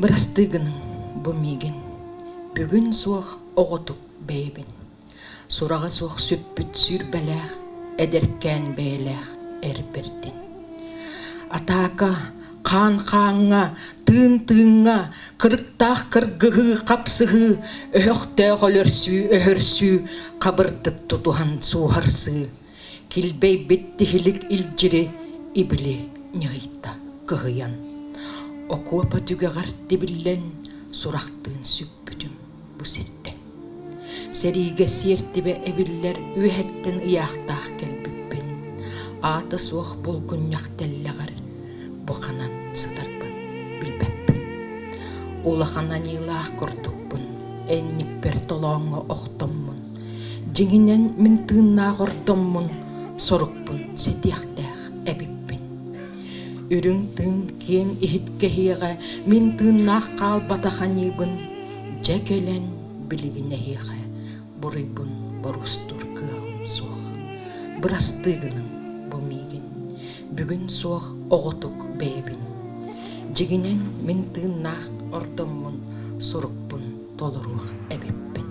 Бырастыы гыныҥ бу миигин, бүгүн суох оҕотук бэйэбин. Сураҕа суох сүппүт сүүрбэлээх, эдэркээн бэйэлээх эр бэрдин. Атаака, хаан хааҥҥа, тыын тыыҥҥа, кырыктаах кыргыһыы, хапсыһыы, өһөхтөөх өлөрсүү, өһөрсүү, хабырдык тутуһан сууһарсыы, килбэйбит тиһилик илдьири ибили ньыһыйта кыһыйан, окуопа түгэҕэр тибиллэн сурахтыын сүппүтүм бу сиртэн. Сэриигэ сиэртибэ эбиллэр үөһэттэн ыйаахтаах кэлбиппин, аата суох булгунньах тэллэҕэр бу ханан сытарбын билбэппин. Улахан аньыылаах курдукпун, энньикпэр толооҥҥо охтоммун, дьиҥинэн мин тыыннаах ордоммун, сорукпун ситиэхтээх эбиппин. Үрүҥ тыын киэҥ иһит кэһиэҕэ мин тыыннаах хаалбатах аньыыбын дьэ кэлэн билигин эһиэхэ буруйбун боруостуур кыаҕым суох. Бырастыы гыныҥ бу миигин, бүгүн суох оҕотук бэйэбин. Дьиҥинэн мин тыыннаах ордоммун сурукпун толоруох эбиппин.